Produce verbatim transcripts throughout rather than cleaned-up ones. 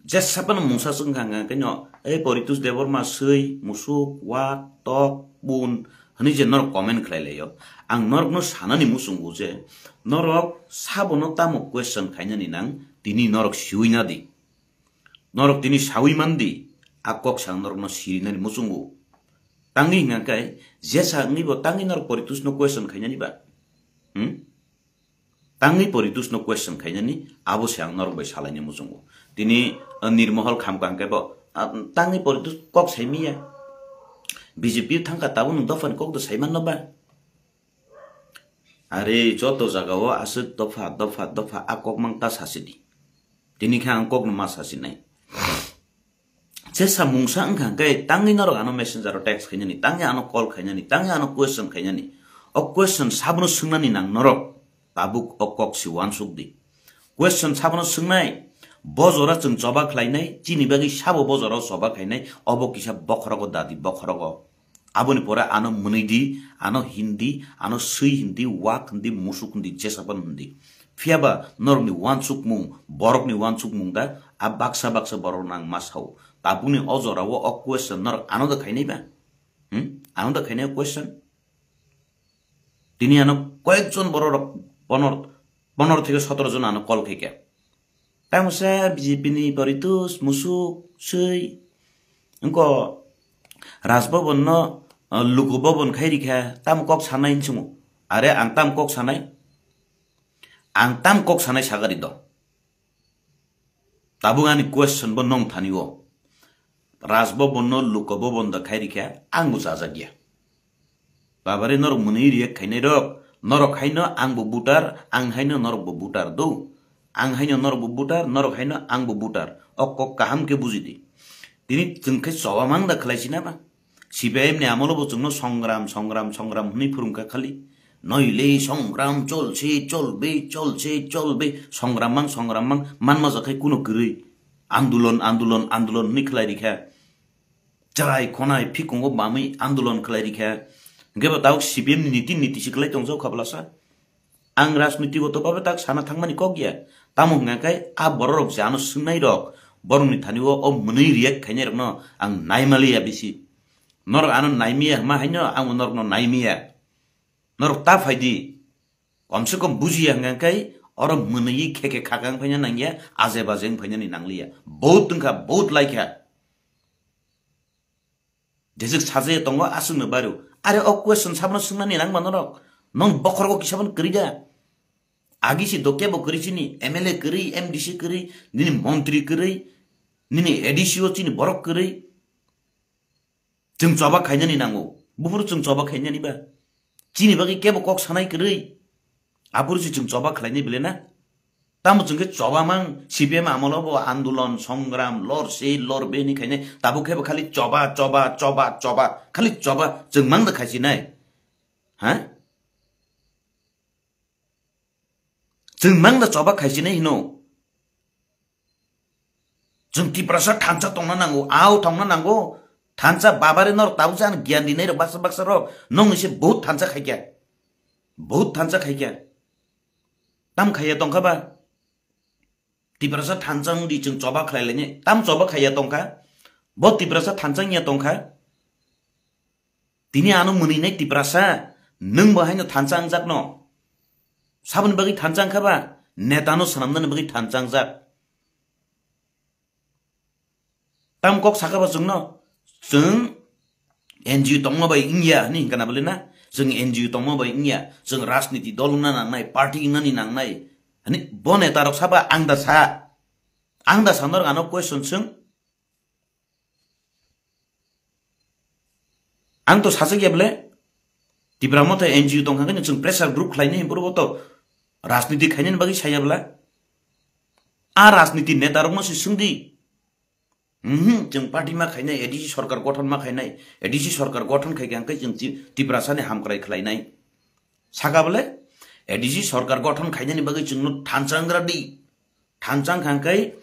Jesa phano mungsa chwng kha hwnka khe no, "Ei Poritus Debbarma swi, musuk, wak, tok, bun," hwnwi je norok comment khlai laio. Ang norokno sanani muchungo je, norok sabono tamo question khainani nang, tini norok siwi na di. Norok tini sawi man di, a kok sa ang norokno sirinani muchungo. Tangwi hwnka khe, jesa wngwi bo tangwi norok Poritusno question khainani ba? Hmm? Tangwi Poritusno question khainani, abo se ang norok bai salaina muchungo. Tini, uh, Nirmohol Khamkha hwnkhe bo, ah, tangwi Poritus kok saimiya. B J P thangkha tabuk nwng dophani kok do saimanno ba? Are joto jagao aswk dopha, dopha, dopha a kok mang ta sasidi. Tini khe ang kokno ma sasinai. Jesa mungsa wngkha hwnkhe tangwi norok ano messenger o text khainani, tangwi ano call khainani, tangwi ano question khainani. O question sabono swngnani nang norok, tabuk o kok si uansuk di. Question sabono swngnai, bo jora chwng choba khlainai, chini bagwi sabo bo jora o choba khainai, obo kisa bokhorogo dadi, bokhorogo. Aboni pore ano mwnwi di, ano hindi, ano swi hindi, wak hindi, musuk hindi, jesa phano hindi. Phiya ba norokni uansukmung, borokni uansukmung da, a baksa baksa borok nang ma sao. Tabukni o jorao o question norok ano da khainai ba? Hmm? Ano da khainai o question? Tini ano koyekjon borok rok, ponor, ponor theke sotoro jon ano call khaikha. Tamo sa B J P ni Poritus, musuk, swi. Wngko Raj Bhavan no, uh, Luku Bhavan khai rikha, tamo kok sanai hinsungo. Are ang tamo kok sanai? Ang tamo kok sanai sagari do. Tabuk ani question bo nong thani o. Raj Bhavan no Luku Bhavan da khai rikha, ang bo chajak ya. Babare norok mwnwi react khainai rok, norok haino ang bo voter, ang haino norok bo voter do. Ang haino norok bo voter, norok haino ang bo voter. O kok kaham khe buji di. Tini chwng khe choba mang da khlai si na ba? C P I M ni amolo bo chwngno songram, songram, songram hwnwi phwrwngkha khali. Noile songram cholse, cholbe, cholse, cholbe, songram mang, songram mang, manma jakhai kuno kwrwi. Andolon, andolon, andolon hwnwi khlai rikha. Chwrai khonai phikungo bamwi andolon khlai rikha. Hwnkhe bo tabuk C P M ni niti niti si khlai tongjak kha bwlasa. Ang rajniti goto babe tak sana thangmani kok ya. Tamo hwnka khe a bororok je ano swngnai rok, borokni thani o, o mwnwi react khainai rokno ang naimaliya bisi. Norok ano naimiya hwnma haino ang bo norokno naimiya. Norok ta phai di. Komse kom bujiya hwnka khe oro mwnwi khe khe khakang phaina nangya, aje baje wng phainani nangliya. Bohut wngkha, bohut laikha. Jeswk sajaya tongo aswkno bairo. Are o question sabono swngnani nangma norok. Nong bokhorogo kisa bono kwrwi da. Agi si do kebo kwrwi chini M L A kwrwi, M D C kwrwi, nini montri kwrwi, nini A D C o chini borok kwrwi. Chwng choba khainani nango. Buphuru chwng choba khainani ba. Chini bagwi kebo kok sanai kwrwi. Aphuru si chwng choba khlainai bile na? Tamo chwng khe choba mang, C P M amolo bo andolon, songram, lor se, lor be ni khainai. Tabuk khe bo khali choba, choba, choba, choba, khali choba. Chwng mang da khaisinai. Ha? Chwng mang da choba khaisinai hino. Chwng Tiprasa thansa tongna nango, ao tongna nango. Thansa babare norok tabuk se ano giyan dinai rok baksa baksa rok. Nong ni se bohut thansa khaikya. Bohut thansa khaikya. Tam khaiya tongkha ba? Tiprasa thansa wng di chwng choba khlai lainai. Tam choba khaiya tongkha? Bo Tiprasa thansa wngya tongkha? Tini ano mwnwi nai Tiprasa, nwng bo haino thansa wngjak no. Saboni bagwi thansa wngkha ba? Neta no swnamnani bagwi thansa wngjak. Tam kok saka ba chwngno, chwng N G O tongma bai wngya hwnwi hwnkha na bwle na? Chwng N G O tongma bai wngya, chwng rajniti dol wngna nangnai, party wngnani nangnai. Hwnwi bo neta rok saba ang da sa, ang da sa norok ano question swng. Ang to sajak ya bwle, Tipra Motha N G O tongkha khe chwng pressure group khlainai hwnwi borok to rajniti khainani bagwi saya bwla. A rajniti neta rokno se swngdi. Mhm, chwng party ma khainai, A D C sorkar gothon ma khainai, A D C sorkar gothon khai khe hwnkhe chwng Ti-, Tiprasani hamkrai khlainai. Saka bwle, A D C sorkar gothon khainani bagwi chwngno thansa wnggra di. Thansa wngkha hwnkhe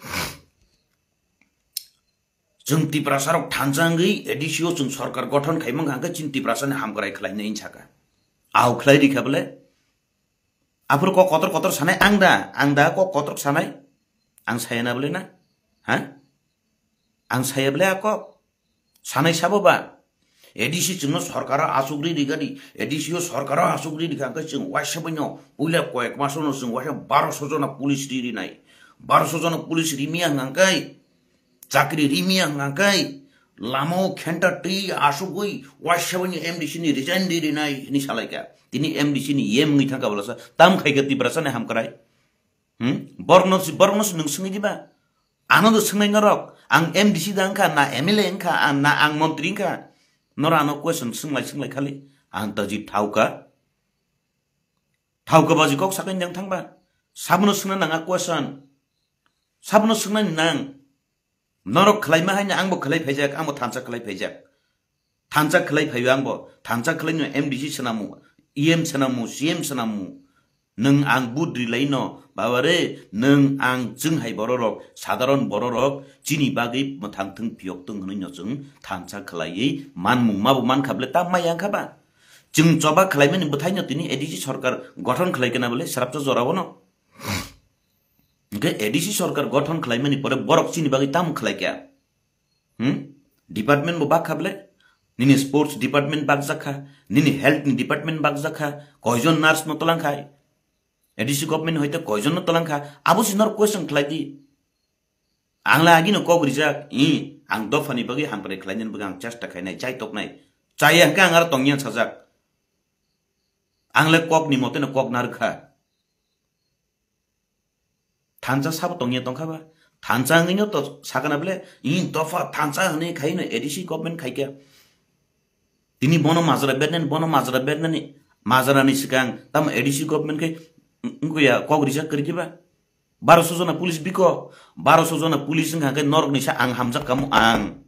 chwng Tiprasa rok thansa wngwi A D C o chwng sorkar gothon khaimang kha hwnkhe chini Tiprasani hamkrai khlainai wng saka. Au khlai rikha bwle. Aphuru kok kotor kotor sanai ang da, ang da kok kotor sanai. Ang saya na bwle na? Ha? Ang saya bwle a kok. Sanai sabo ba? A D C chwngno sorkaro asugri rigadi, A D C o sorkaro asugri rikha, hwnkhe chwng waisa baino puila koyek masono chwng waisa baroso jona police ri rinai. Baroso jona police rimiya hwnkhe, chakri rimiya hwnkhe, lamao khenta twi asugwi waisa baino M D C ni resign ri rinai hwnwi salaikha. Tini M D C ni E M wngwi thangkha bolasa tam khaikha Tiprasa ni hamkrai. Hmm? Borokno si, borokno si nwng swngwi diba? Ano do swngnai norok, ang M D C da wngkha, na M L A wngkha, a, na ang montri wngkha. Noro ano question swnglai swnglai khali, ang taji thauka. Thauka baji kok sakai nang thangba. Sabono swngna nanga question. Sabono swngnani nang. Norok khwlaima haino angbo khwlai phaijak, angbo thansa khwlai phaijak. Thansa khwlai phaio angbo, thansa khwlaino M D C swnamu, E M swnamu, C M swnamu. Nwng ang vote rilaino, baba re, nwng ang chwng hai bororok, sadharon bororok, chini bagwi mwthang thwng phiyok thwng hwnwi no chwng thansa khwlaiwi manmung mabo mankha bwle ta maya wngkha ba? Chwng choba khwlaimani bwthaino tini A D C sorkar gothon khwlai kena bwle srapsa jorao no. Hwnkhe A D C sorkar gothon khwlaimani pore borok chini bagwi tamo khwlaikha? Hmm? Department bo bakha bwle? Nini sports department bakjakha, nini health ni department bakjakha, koijon nurse no twlangkha? A D C government hoite koijon no twlangkha? Abo si norok question khlai di. Ang le agino kok rijak, i, ang dophani bagwi hamkrai khlainani bagwi ang chesta khainai, chai toknai. Chaya hwnkhe ang aro tongya sajak. Ang le kokni mote no kok narwkha. Thansa sabo tongya tongkha ba? Thansa wngwi no to sakana bwle, i dopha thansa hwnwi khai no A D C government khaikha. Tini bono majra bernani, bono majra bernani, majrani swkang tamo A D C government khai wngya kok rijak kwrwi diba? Baroso jona police biko, baroso jona police wngkha khe norokni sa ang hamjak kamo ang.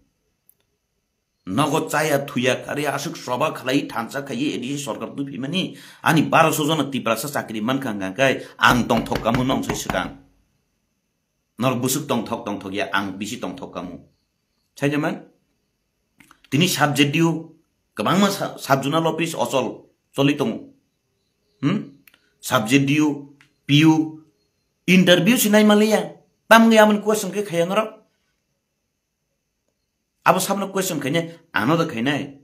Nogo chaya thuya kari aswk choba khlai thansa khaiwi A D C sorkar tubimani ani baroso jona Tiprasa chakri mankha hwnkha khe ang tongthok kamo nong sai swkang. Nor bwswk tongthok tongthok ya ang bisi tongthok kamo. Sajaman? Tini sub-Z D O kwbangma sa-, sub-zonal office ochol choli tongo. Hmm? Sub-Z D O, P O, interview si nai maliya. Tamni amon question khe khaya norok. Abo sabno question khainai, ano da khainai.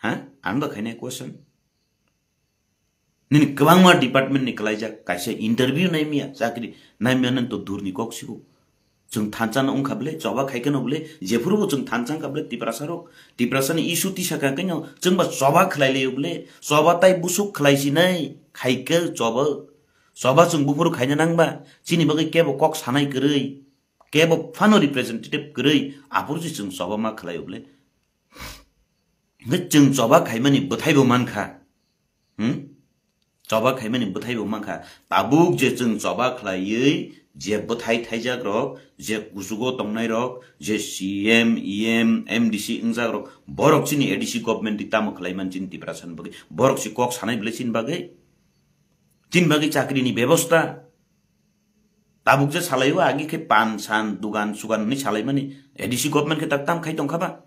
Ha? Ano da khainai question. Nini kwbangma department ni kwlaijak, kaisa interview naimiya, chakri naimiya nang to durni kok sigo. Chwng thansa no wngkha bwle, choba khaikhe no bwle, jephuru bo chwng thansa wngkha bwle, Tiprasa rok, Tiprasa ni issue tisa kha khe no, chwng ba choba khlai laio bwle, choba tai busuk khlai sinai, khaikhe choba, choba chwng buphuru khaina nangba, chini bagwi kebo kok sanai kwrwi. Kebo phano representative kwrwi, aphuru se chwng choba ma khlaio bwle. Hwnkhe chwng choba khaimani bwthaibo mankha. Hmm? Choba khaimani bwthaibo mankha. Tabuk je chwng choba khlaiwi je bwthai thaijak rok, je kuchugo tongnai rok, je C M, E M, M D C wngjak rok, borok chini A D C government ni tamo khlaiman chini Tiprasa ni bagwi. Borok se kok sanai bwle chini bagwi. Chini bagwi chakri ni bebosta. Tabuk je salaio agi khe pan san dugan sugan hwnwi salaimani A D C government khe tak tam khai tongkha ba?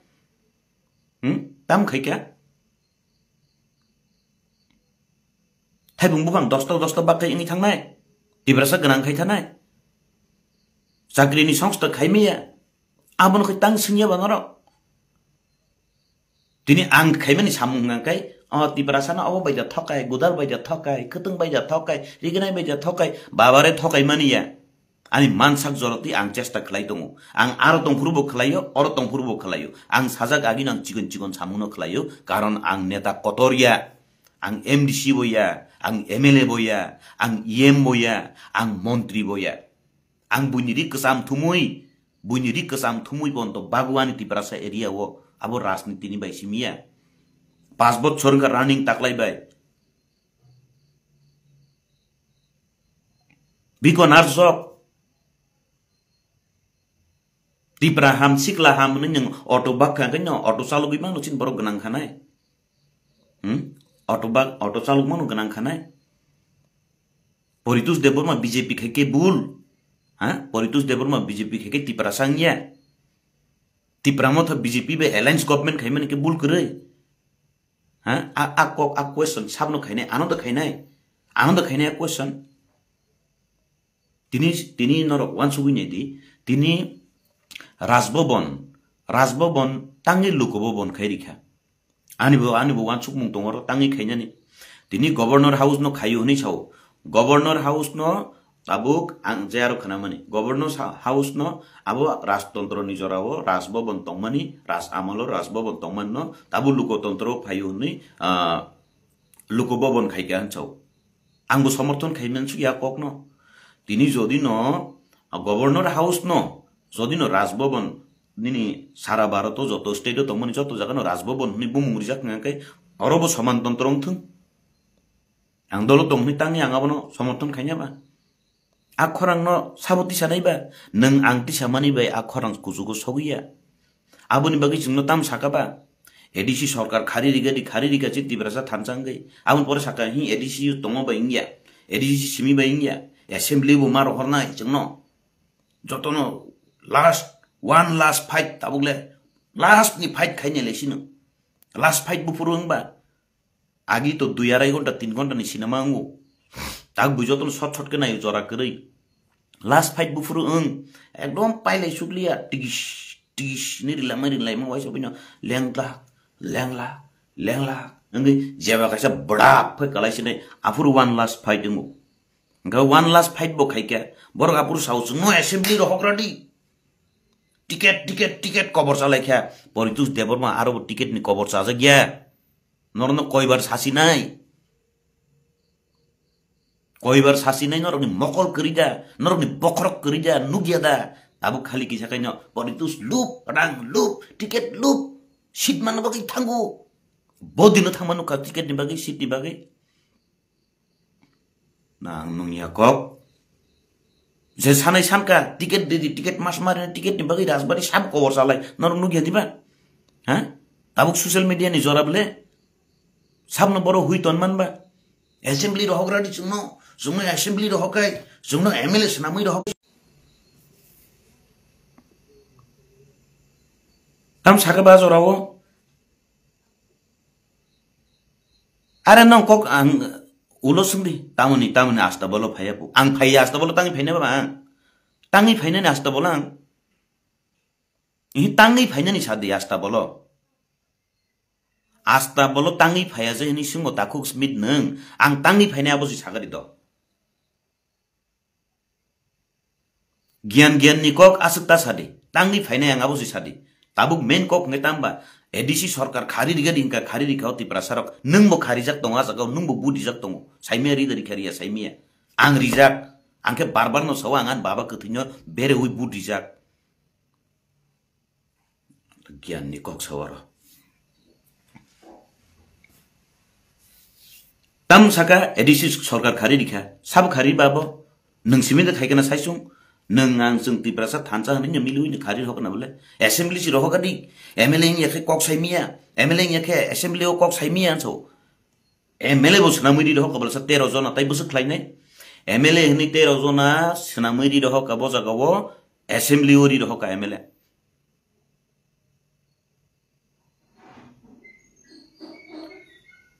Hmm? Tam khai kha? Thaibung buphang dosto dosto bak khai wngwi thangnai? Tiprasa gwnang khai thanai? Chakri ni songsta khai maya? Abono khai tang swngya ba norok? Tini ang khaimani samung hwnkha khe, o Tiprasano obo bai da thokai, gudar bai da thokai, khwtwng bai da thokai, rignai bai da thokai, babare thokai mani ya. Ani mansak jorotwi ang chesta khlai tongo. Ang aro tongphuru bo khlaio, oro tongphuru bo khlaio. Ang sajak agino ang chikon chikon samungno khlaio, karon ang neta kotor ya. Ang M D C bo ya, ang M L A bo ya, ang E M bo ya, ang montri bo ya. Ang buini ri kwcham thumui, buini ri kwcham thumui bo to Bagwani Tiprasa area o abo rajniti ni bai simi ya. Pas bochor wngkha running taklai bai. Biko narjok. Tipra ham, sikla ham hwnwi nwng auto bakha khe no auto chalogwi mano chini borok gwnang khanai. Hmm? Auto bak, auto chalok mano gwnang khanai. Poritos Debbarma B J P khai khe bul. Ha? Poritos Debbarma B J P khai khe Tiprasa wngya. Tipra Motha B J P bai alliance government khaimani khe bul kwrwi. Ha? A, a kok, a question sabno khainai, ano da khainai. Ano da khainai a question. Tini, tini norok uansugwi naidi, tini Raj Bhavan, Rajbhavan tangwi Lokobhavan khai rikha. Ani bo, ani bo wansukmung tongo oro tangwi khainani. Tini Governor House no khaio hwnwi sao. Governor House no tabuk ang jayaro khnamani. Governor sa-, House no abo Rajtontro ni jorao Rajbhavan tongmani, Raj amalo Rajbhavan tongmani no tabuk Lokotontro phaio hwnwi, ah, Lokobhavan khaikha hwn sao. Ang bo somorthon khaimani sukya kokno. Tini jodi no, ah, Governor House no, jodi no Rajbhavan nini sara Bharat o joto state o tongmani joto jaga no Rajbhavan hwnwi bumung rijak hwnka khe oro bo soman tontro wngthung. Ang dolo tong hwnwi tangwi ang abono somorthon khaina ba? A khorang no sabo tisa nai ba? Nwng ang tisa mani bai a khorang kuchugo sogwi ya. Aboni bagwi chwngno tam saka ba? A D C sorkar khari riga di, khari riga chi Tiprasa thansa wngwi. Aboni pore saka hi A D C tongo bai wngya. A D C simi bai wngya. Assembly bo ma rohornai chwngno. Jotono last, one last fight tabuk le. Last ni fight khainai le sino. Last fight buphuru wngba. Agi to dui arai ghonta, tin ghonta ni cinema wngo. Tak bui jotono shot shot khe naio jora kwrwi. Last fight buphuru wng. Ekdom pailai sukliya. Tigis, tigis ni rilama rilaima waisa bino. Lengla, lengla, lengla. Wngwi jeba kaisa bwdap khe kalai sinai. Aphuru one last fight wngo. Hwnkhe one last fight bo khaikhe. Borok aphuru sao chwngno assembly rohok radi. Ticket, ticket, ticket kobor chalaikha. Poritus Debbarma aro bo ticket ni kobor chajakya. Norokno koibar sasinai? Koibar sasinai norokni mokol kwrwi da, norokni bokhorok kwrwi da, nukya da? Tabuk khali kisa kaino politics lup, rang lup, ticket lup, seat manna bagwi thango. Bodino thangma nukha ticket ni bagwi, seat ni bagwi. Nang nungya kok. Je sanai sanka, ticket didi, ticket mas mari, ticket ni bagwi Rajbari sab kobor salai. Norok nukya diba? Ha? Tabuk social media ni jora bele. Sabno boro hui ton man ba. Assembly rohok radi chwngno, chwngno assembly rohok kai, chwngno M L A swnamwi rohok. Tam saka ba jorao. Are nong kok ang ulo swngdi, tamoni, tamoni asta bolo phaiya bu. Ang phaiya asta bolo tangi phaina ba ang. Tangi phainani asta bolo ang. Ihi tangwi phainani sadi asta bolo. Asta bolo tangwi phaiya je hini singo takhuk Smith nwng. Ang tangwi phainai abo si sagari do. Giyan giyan ni kok aswk ta sadi. Tangwi phainai ang abo si sadi. Tabuk main kok hwnkhe tamba A D C sorkar khari rigadi hwnkha khari rikha o Tiprasa rok. Nwng bo kharijak tongo a jaga o, nwng bo budijak tongo. Saimia rida rikha riya saimia. Ang rijak. Ang khe bar bar no sao ang ani baba kwthwino bereui budijak. Giyan ni kok sawaro. Tam saka A D C sorkar khari rikha, sabo khari babo, nwng simi de khaikana saisung, nwng ang chwng Tiprasa thansa hwnwi no miliui no khari rokna bole, assembly si rohok adi, M L A wngya khe kok saimiya, M L A wngya khe assembly o kok saimiya anso. M L A bo swnamwi ri rohok kabalsa tero jona tai bwswk khlainai, M L A hwnwi tero jona swnamwi ri rohok kabo jaga o, assembly o ri rohok ka M L A.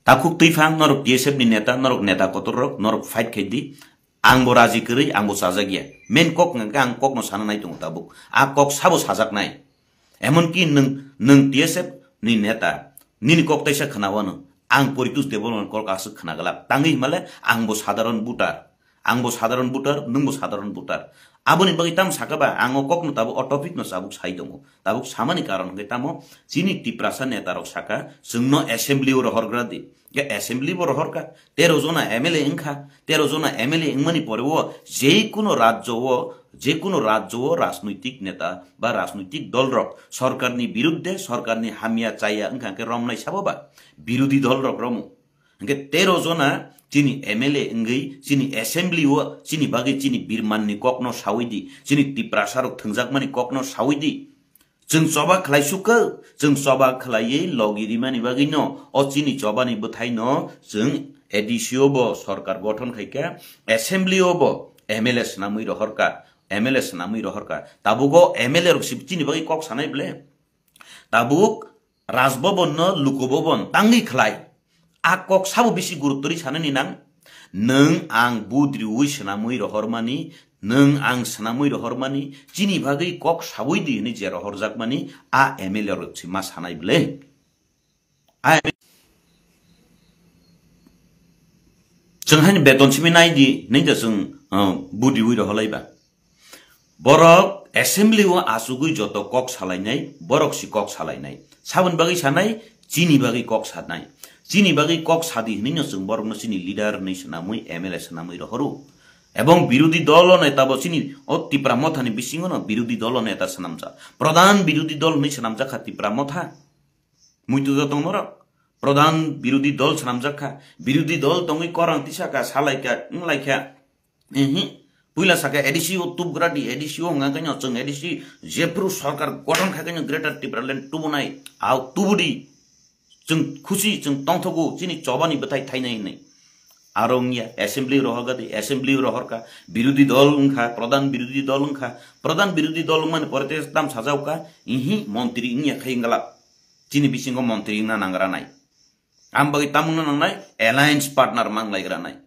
Takhuk twiphang norok T S F ni neta, norok neta kotor rok, norok fight khai di. Ang bo raji kwrwi, ang bo chajak ya. Main kok hwnkha khe ang kok no sana nai tongo tabuk. A kok sabo sajak nai. Emon ki nwng, nwng T S F ni neta, nini kok taisa khna wano. Ang Poritus Debbarma ni kok aswk khna glak. Tangwi himale ang bo sadharon voter. Ang bo sadharon voter, nwng bo sadharon voter. Aboni bagwi tamo saka ba, ang o kokno tabuk o topic no tabuk sai tongo. Tabuk samani karon hwnkhe tamo, chini Tiprasa neta rok saka, chwngno assembly o rohorgra di. Khe assembly bo rohorka, tero jona M L A wngkha, tero jona M L A wngmani pore o je kuno rajyo o, je kuno rajyo o rajnoitik neta ba rajnoitik dol rok sorkarni birudde, sorkarni hamya chaya wngkha khe romnai sabo ba, birodi dol rok romo. Hwnkhe tero jona chini M L A wngwi chini assembly o chini bagwi chini birmanni kokno sawi di, chini Tiprasa rok thwngjakmani kokno sawi di. Chwng choba khlai sukha, chwng choba khlaiwi logi rimani bagwino o chini chobani bwthaino chwng A D C o bo sorkar gothon khaikha, assembly o bo M L A swnamwi rohorka, M L A swnamwi rohorka. Tabugo M L A rok si chini bagwi kok sanai ble? Tabuk Raj Bhavan no Lok Bhavan tangwi khlai. A kok sabo bisi gurutto ri sanani nang? Nwng ang budriui swnamwi rohormani, Nwng ang swnamwi rohormani, chini bagwi kok saui di hwnwi je rohorjakmani, a M L A rok se ma sanai bwle. A M L A chwng haini beton simi nai di, hwnwi da chwng, uh, budiui rohorlaiba. Borok assembly o achugwi joto kok salainai, borok si kok salainai. Saboni bagwi sanai, chini bagwi kok sanai. Chini bagwi kok sadi hwnwi no chwng borokno chini leader hwnwi swnamwi, M L A swnamwi rohoro. Ebong birodhi dol o neta bo chini o Tipra Motha ni bisingo no birodhi dol o neta swnamjak. Pradhan birodhi dol hwnwi swnamjak kha Tipra Motha. Muitu jotong norok. Pradhan birodhi dol swnamjak kha. Birodhi dol tongwi korang tisa kha, salai kha, wng lai kha. Ehi, puila saka A D C o tubgra di, A D C o hwnga khe no chwng A D C jephru sarkar gothon khai khe no Greater Tipraland tubunai, au tubudi. Chwng khusi, chwng tongthogo, chini chobani bwthai thainai hinwi. Aro wngya, assembly rohorga di, assembly rohorka, birodhi dol wngkha, pradhan birodhi dol wngkha, pradhan birodhi dol wngmani pore tei tam sajauka, ihi montri wngya khai wngla. Chini bisingo montri wngna nangra nai. Am bagwi tam wngna nangnai, alliance partner manglaigra nai.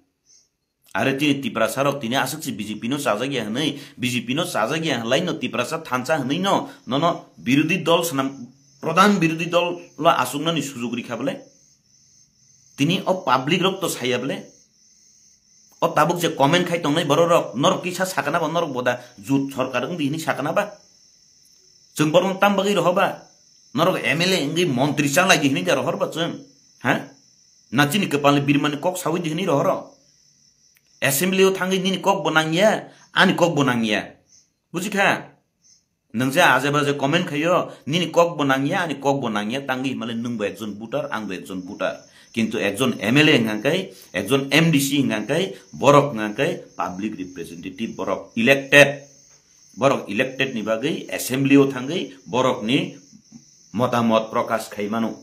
Are tini Tiprasa rok tini aswk se B J P no chajak ya hwnwi, B J P no chajak ya hwnlai no Tiprasa thansa hwnwi no, nono birodhi dol swnam, pradhan birodhi dol lo achuknani sujug rikha bole. Tini o public rok to saya bole. O tabuk je comment khai tongnai borok rok, norok kisa sakana ba, norok boda jut sarkar wngdi hwnwi sakana ba. Chwng borokno tam bagwi rohoba. Norok M L A wngwi montri chalai di hwnwi da rohorba chwng. Ha? Na chini kwpalni birmani kok saui di hwnwi rohoro. Assembly o thangwi nini kok bo nangya, ani kok bo nangya. Bujikha? Nwng je aje baje comment khaio, nini kok bo nangya, ani kok bo nangya, tangwi himale nwng bo ekjon voter, ang bo ekjon voter. Kintu ekjon M L A hwnga khe, ekjon M D C hwnga khe, borok hwnga khe public representative, borok elected. Borok elected ni bagwi assembly o thangwi borokni motamot prokash khai mano.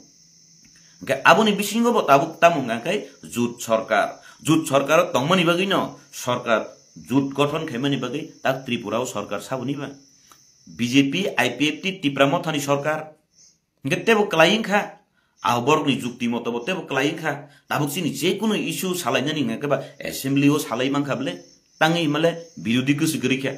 Hwnkhe aboni bisingo bo tabuk tamo hwnga khe jut sarkar. Jut sarkar o tongmani bagwino sarkar jut gothon khaimani bagwi tak Tripura o sarkar saboni ba. B J P, I P F T, Tipra Mothani sarkar. Hwnkhe tebo kwlai wngkha. Abo borokni jukti moto bo tebo kwlai wngkha. Tabuk chini je kunu issue salainani hwnga khe ba assembly o salai mankha bole. Tangwi himale birodhi kwswk kwrwi kha.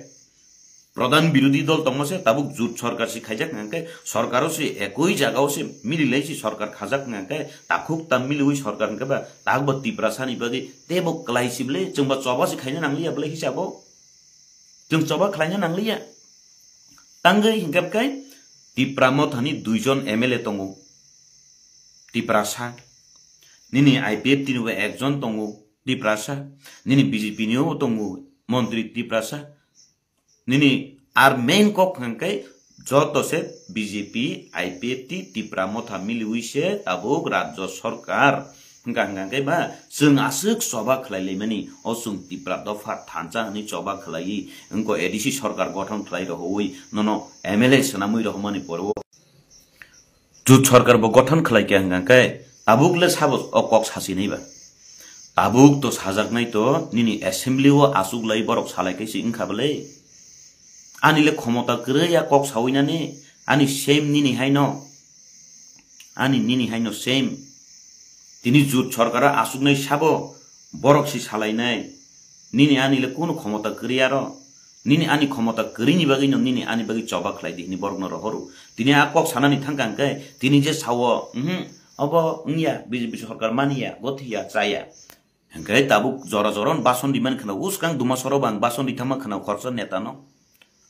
Pradhan birodhi dol tongma se tabuk jut sarkar se khaijak hwnga khe, sarkar o se ekoi jaga o se mililai se sarkar khajak hwnga khe, takhuk tam miliwi sarkar hwnga khe ba, tak bo Tiprasa ni bagwi tebo kwlai se bole, chwng ba choba se khaina nangliya bole hisabo. Chwng choba khlaina nangliya. Tangwi hingkhe bwkhe Tipra Mothani duijon M L A tongo. Tiprasa. Nini I P F T ni bo ekjon tongo. Tiprasa. Nini B J P ni bo tongo. Montri Tiprasa. Nini ar main kok hwnkhe joto se B J P, I P F T, Tipra Motha miliwi se tabuk Rajya Sarkar. Hwnkha hwnkha khe ba chwng aswk choba khlai laimani, o chwng Tipra dopha thansa hwnwi choba khlaiwi wngkha A D C sarkar gothon khlai rohoi nono M L A swnamwi rohormani pore o jut sarkar bo gothon khlai kha hwnkha khe tabuk le sabo o kok sasinai ba? Tabuk to sajaknai to nini assembly o achuk lai borok salai khe se wngkha bwle. Ani le khomota kwrwi a kok sawi nani, ani same nini haino. Ani nini haino same. Tini jut sarkar o achuknai sabo, borok si salainai. Nini ani le kunu khomota kwrwi aro. Nini ani khomota kwrwini bagwi no nini ani bagwi choba khlai di hwnwi borokno rohoro. Tini a kok sanani thangkha hwnkhe, tini je sao, mhm, obo wngya, B J P sarkar maniya, gothiya, chaya. Hwnkhe tabuk jora jora no bason di man khna, uskang duma soro bang bason di thangma khna khorsa neta no.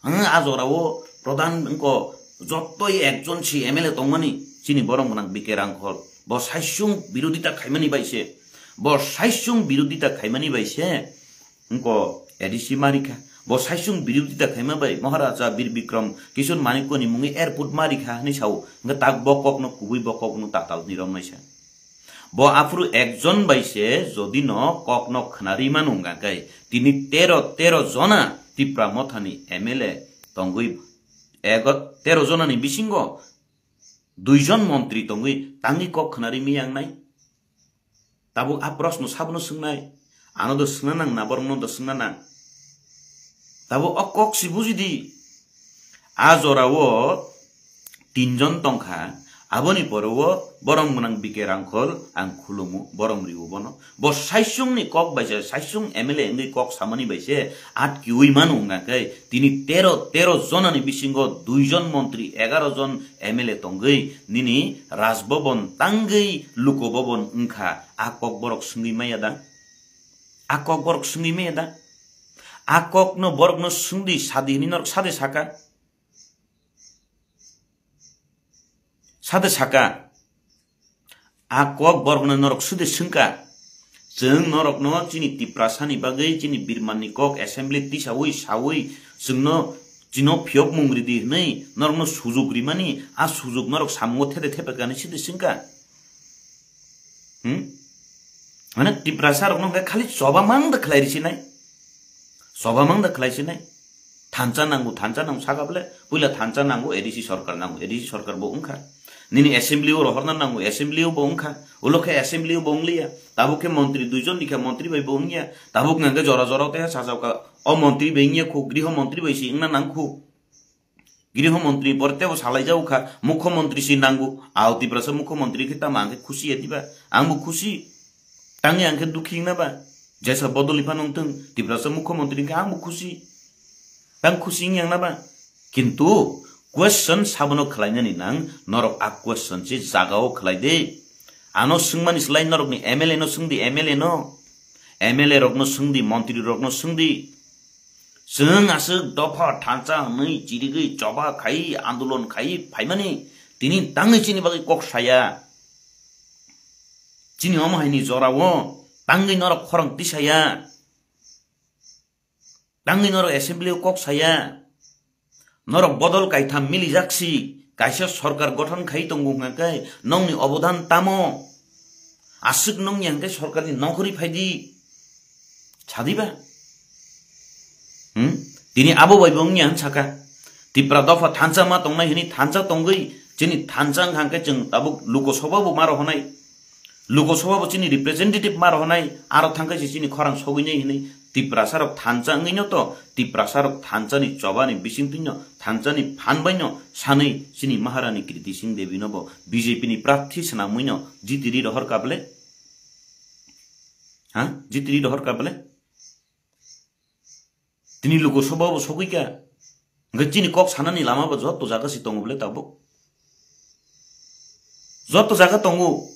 Ang a jora o pradhan wngko jottoi ekjon si M L A tongmani chini borok gwnang B K Rangkhol. Bo saisung birodita khaimani bai se. Bo saisung birodita khaimani bai se. Wngko A D C marikha. Bo saisung birodita khaima bai Maharaja Bir Bikram Kishore Manikya ni mungwi airport marikha hwnwi sao. Hwnkhe tak bo kokno kubui bo kokno tatal hwnwi romnaisa. Bo aphuru ekjon bai se jodi no kok no khwnari manu wngkha khe, tini tero, tero jona Tipra Mothani M L A tongwi, ego tero jonani bisingo duijon montri tongwi tangwi kok khwnari miyangnai. Tabuk a proshno sabono swngnai, ano do swngna nang na, borokno do swngna nang. Tabuk o kok si buji di, a jora o tinjon tongkha, Aboni pore o borom gwnang B K Rangkhol ang khulumu, borom riwo bono. Bo saisung ni kok bai se, saisung M L A wngwi kok samani bai se atkiwi mano wngkha khe, tini tero, tero jonani bisingo dui jon montri, egaro jon M L A tongwi nini Raj Bhaban tangwi Luko Bhaban wngkha. A kok borok swngwi maya da? A kok borok swngwi maya da? A kokno borokno swngdi sadi hwnwi norok sade saka? Sade saka, a kok borokno norok sudi swngkha. Chwng norokno chini Tiprasani bagwi chini birmanni kok assembly tisaui saui chwngno chino phiyokmung ridi hwnwi norokno sujuk rimani, a sujuk norok samungo thede thepekani sidi swngkha. Hmm? Mane Tiprasa rokno hwnkhe khali choba mang da khlai risinai. Choba mang da khlai sinai. Thansa nango, thansa nango saka bole. Puila thansa nango, A D C sorkar nango, A D C sorkar bo wngkha. Nini assembly o rohorna nango, assembly o bo wngkha. Ulo khe assembly o bo wngliya. Tabuk khe montri duijon ni khe montri bai bo wngya. Tabuk hwnkhe jora jora tei sajauka o montri bai wngya khu, griho montri bai si wngna nang khu. Griho montri pore tebo salai jago kha, mukho montri si nango. Ao Tiprasa mukho montri khe tamo ang khe khusi ya diba? Ang bo khusi. Tangwi ang khe dukhi wngna ba? Jesa bodoli phano wngthung, Tiprasa mukho montri wngkha ang bo khusi. Tang khusi wngya wngna ba? Kintu question sabono khlainani nang, norok a question se jagao khlai de. Ano swngmani slai norokni M L A no swngdi, M L A no. M L A rokno swngdi, montri rokno swngdi. Chwng aswk dopha thansa hwnwi chirigwi choba khai andolon khai phaimani tini tangwi chini bagwi kok saya. Chini omo haini jorao tangwi norok khorang tisaya. Tangwi norok assembly o kok saya. Norok bodol kaitham milijak si, kaisa sorkar gothon khai tongo hwnkha khe nongni obodan tamo? Aswk nongya hwnkhe sorkarni nongkhorwi phaidi. Sadiba? Hmm? Tini abo bai bo wngya hwn saka. Tipra dopha thansa ma tongnai hwnwi thansa tongwi, chini thansa wngkha hwnkhe chwng tabuk Lok Sabha bo ma rohonai. Lok Sabha bo chini representative ma rohonai, aro thangkhe se chini khorang sogwinai hinwi Tiprasa rok thansa wngwino to, Tiprasa rok thansa ni choba ni bisingtwino, thansa ni phan baino sanwi chini Maharani Kriti Singh Devi no bo B J P ni prarthi swnamwino jitiri rohor ka bole? Ha? Jitiri rohor ka bole? Tini Lok Sabha bo sogwi kha. Hwnkhe chini kok sanani lama bo joto jaga se tongo bole tabuk. Joto jaga tongo.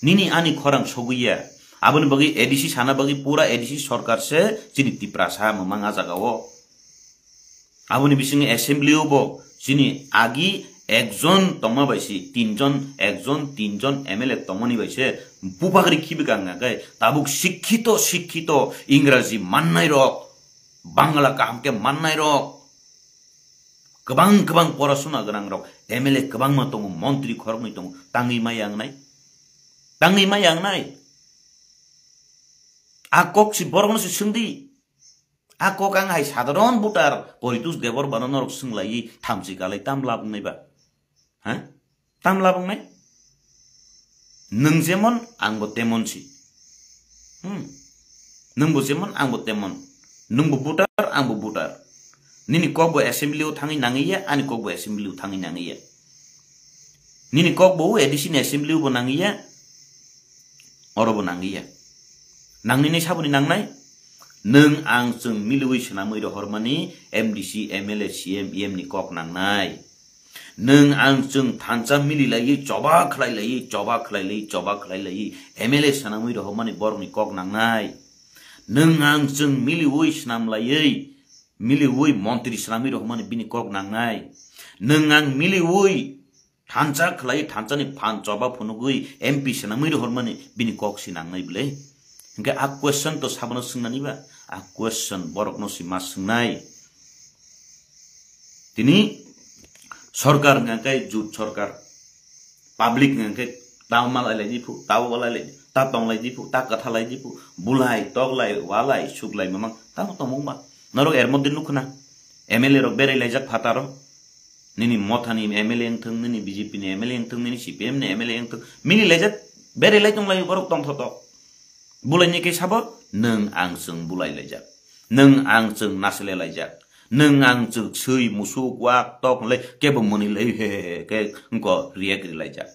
Nini ani khorang sogwi ya. Aboni bagwi A D C sana bagwi pura A D C sorkar se chini Tiprasa mwmang a jaga o. Aboni bisingo assembly o bo chini agi ekjon tongma bai se tinjon, ekjon, tinjon M L A tongmani bai se bupagri khibi kang khe tabuk sikhito, sikhito Ingraji mannai rok, Bangla kaham khe mannai rok, kwbang kwbang porasuna gwnang rok, M L A kwbangma tongo, montri khoroknwi tongo, tangwi ma yangnai? Tangwi ma yangnai? A kok si borokno se swngdi. A kok ang hai sadharon voter Poritos Debbarma no norok swnglayi thamchi kalai tam lab wngnai ba? Ha? Tam lab wngnai? Nwng jemon ang bo temon si. Hmm. Nwng bo jemon ang bo temon. Nwng bo voter ang bo voter. Nini kok bo assembly o thangwi nangwi ya, ani kok bo assembly o thangwi nangwi ya. Nini kok bo A D C ni assembly o bo nangwi ya, oro bo nangwi ya. Nangni ni saboni nangnai? Nwng ang chwng miliwi swnamwi rohormani M D C, M L A, C M, E M ni kok nangnai. Nwng ang chwng thansa mili laiwi choba khlai laiwi, choba khlai laiwi, choba khlai laiwi M L A swnamwi rohormani borokni kok nangnai. Nwng ang chwng miliwi swnam laiwi, miliwi montri swnamwi rohormani bini kok nangnai. Nwng ang miliwi thansa khlai, thansani phan choba phunugwi M P swnamwi rohormani bini kok si nangnai bwle? Hwnkhe a question to sabono swngnani ba? A question borokno si ma swngnai. Tini sorkar hwnkha khe jut sorkar, public hwnkha khe ta malai lai di phu, ta walai lai, ta tong lai di phu, ta kwtha lai di phu, bulai, toklai, walai, suklai mamang, tamo tongmung ba? Norok er moddhe nukho na, M L A rok berai laijak phataro, nini mothani M L A wngthung, nini B J P ni M L A wngthung, nini C P M ni M L A wngthung, mili laijak, berai lai tong lai borok tongthotok. Bulai ni khe sabo, nwng ang chwng bulai laijak. Nwng ang chwng nasle laijak. Nwng ang chwk swi musuk wak tok le kebo mwnwi lai he he he ke wngko react ri laijak.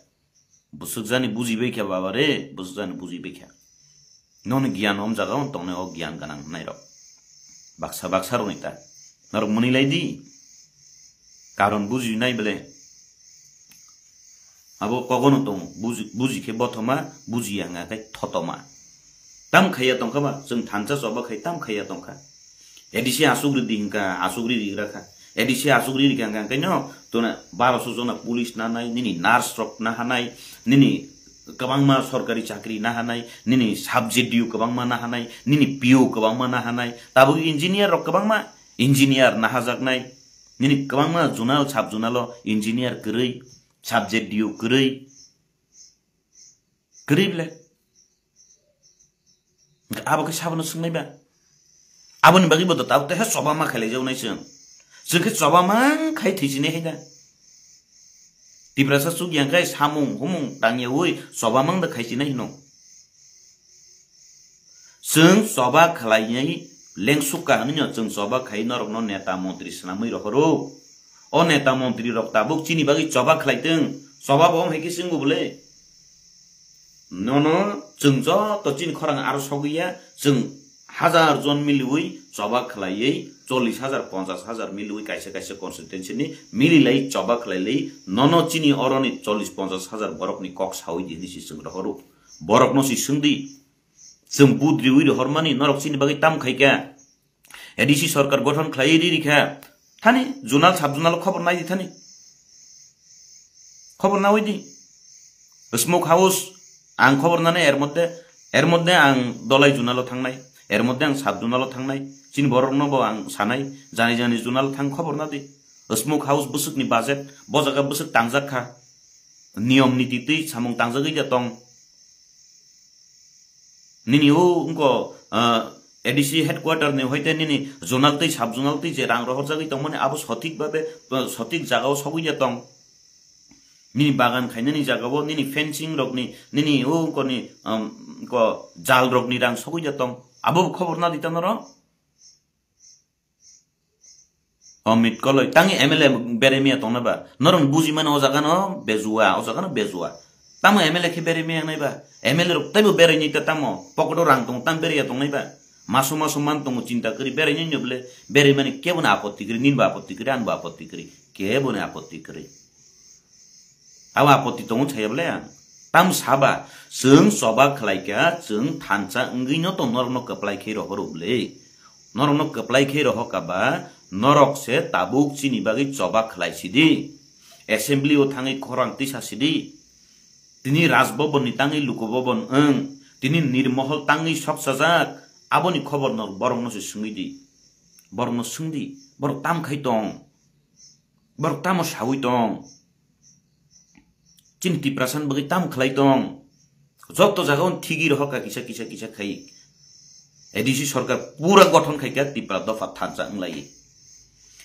Bwswk jani bujibai kha baba re, bwswk jani bujibai kha. Nono giyan om jaga o tongnai o giyan ganang hwnai rok. Baksa baksa rokni ta. Norok mwnwi lai di. Karon buji nai bele. Abo kogono tongo, buji, buji khe bothoma, buji ya wngkha khe thotoma. Tam khaiya tongkha ba, chwng thansa choba khai tam khaiya tongkha. A D C asugri di hingka, asugri rigra kha. A D C asugri rikha hingka, hingka no, tona baroso jona police nanai, nini nurse rok nahanai, nini kwbangma sorkari chakri nahanai, nini sub D D O kwbangma nahanai, nini P O kwbangma nahanai, tabuk engineer rok kwbangma engineer nahajaknai, nini kwbangma zonal sub zonal o engineer kwrwi, sub D D O kwrwi, kwrwi bele. Hingke abo khe sabono swngnai ba? Aboni bagwi bo to tabuk teha choba ma khailai jago nai chwng. Chwng khe choba mang khai thwi sinai hai da. Tiprasa chuk yang khai samung humung tang yaui choba mang da khai sinai hino. Chwng choba khlai nai lengsuk ka hwnwi no chwng choba khai norok no neta montri swnamwi rohoro. O neta montri rok tabuk chini bagwi choba khlai tong. Choba bo hai khe chwng bo bole. Nono chwng joto chini khorang aro sogwi ya, chwng hajar jon miliwi choba khlaiwi, chollish hajar, ponchash hajar miliwi kaisa kaisa constituency ni mililai choba khlailai, nono chini oroni chollish ponchash hajar borokni kok sawi di hinwi si chwng rohoro. Borokno si swngdi, chwng budriwi rohormani, norok chini bagwi tam khaikha. A D C sorkar gothon khlai ri rikha. Thani zonal sub zonal khobor nai di thani. Khobor nawi di. Smoke house ang khobor nani er moddhe, er moddhe ang Dolai zonalo thangnai, er moddhe ang sub zonalo thangnai. Chini borok no bo ang sanai, jani jani zonalo thang khobor na di. Smoke house bwswk ni budget, bo jaga bwswk tangjak kha. Niyom niti twi samung tangjagwi da tong. Nini o wngko, ah, A D C headquarter ni hoite nini zonal twi sub zonal twi je rang rohorjagwi tongmani abo sothik babe, ah, sothik jagao sogwi ya tong. Nini bagan khainani jagao nini fencing rokni, nini o wngkoni, um, ko jal rokni rang sogwi ya tong. Abo khobor na di tong norok? Amit Koloi, tang M L A berai miya tongna ba? Norok buji mano o jaga no bejua, o jaga no bejua. Tamo M L A khe berai miya nai ba? M L A rok taibo berai ni ta tamo? Pocket o rang tong tam berai ya tong nai ba? Maso maso man tongo chinta kwrwi berai ni nyo bole berai mani kebo ni apotti kwrwi, nin bo apotti kwrwi, an bo apotti kwrwi, kebo ni apotti kwrwi. Abo apotti tongo saya bole ang. Tam saba, chwng choba khlai kha, chwng thansa wngwi no tong norok no kwplai khe rohoro bole. Norok no kwplai khe rohor ka ba, norok se tabuk chini bagwi choba khlai sidi. Assembly o thangwi khorang tisa sidi. Tini Raj Bhavan ni tangwi Luku Bhavan wng, tini Nirmohol tangwi sok chajak, aboni khobor no borok no se swngwi di. Borok no swng di, borok tam khai tong. Borok tamo sawi tong? Chini Tiprasa ni bagwi tamo khlai tong? Joto jaga o thigi rohor ka kisa, kisa, kisa khai. A D C sorkar pura gothon khai kha Tipra dopha thansa wng lai.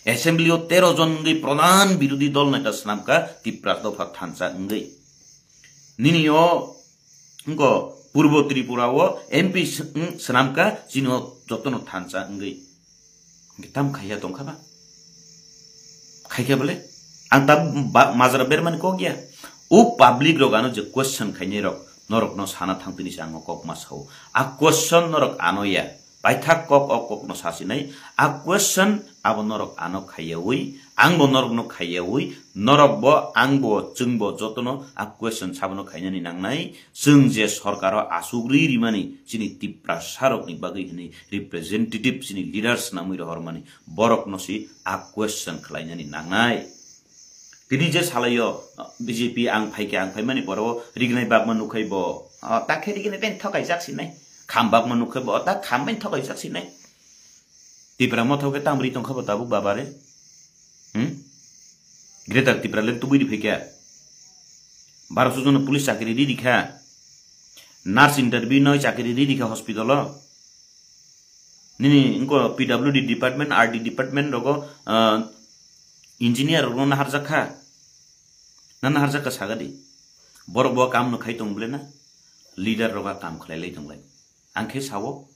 Assembly o tero jon wngwi pradhan birodhi dol neta swnam kha Tipra dopha thansa wngwi. Nini o wngko Purbo Tripura o M P s-, wng swnam kha chini o joto no thansa wngwi. Hingke tam khaiya tongkha ba? Khaikha bole? Ang tam ba-, majra bermani kok ya. O public rok ano je question khainai rok, norok no sana thang tini se ang o kok ma sao. A question norok ano ya. Paithak kok o kok no sasinai. A question abo norok ano khaiyawi, ang bo norok no khaiyawi, norok bo, ang bo, chwng bo joto no a question sabono khainani nangnai. Chwng je sorkaro asugri rimani chini Tiprasa rokni bagwi hwnwi representative chini leaders namwi rohormani borokno si a question khlainani nangnai. Tini je salaio B J P ang phaikhe ang phaimani borok rignai bakma nukhai bo, o, ta khe rignai ben thokaijak sinai, kham bakma nukhai bo, o, ta kham ben thokaijak sinai. Tipra mothok khe tamri tongkha bo tabuk baba re? Hmm? Greater Tipra le tubui di phaikha. Baro sujono police chakri ri di kha. Nurse interview noi chakri ri di kha hospital o. Nini wngko P W D department, R D department rogo, ah, engineer rokno naharjak kha. Na naharjak kha saga di. Borok bo kam no khai tong bole na. Leader rok a kam khlai lai tong lai. Ang khe sao.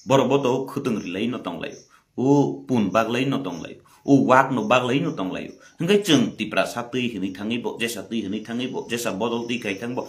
Borok bo to khwtwng rilai no tong lai. O pun baglai no tonglai. O wak no baglai no tonglai. Hingke chwng Tiprasa twi hinwi thangwi bo, jesa twi hinwi thangwi bo, jesa bodol twi khai thang bo,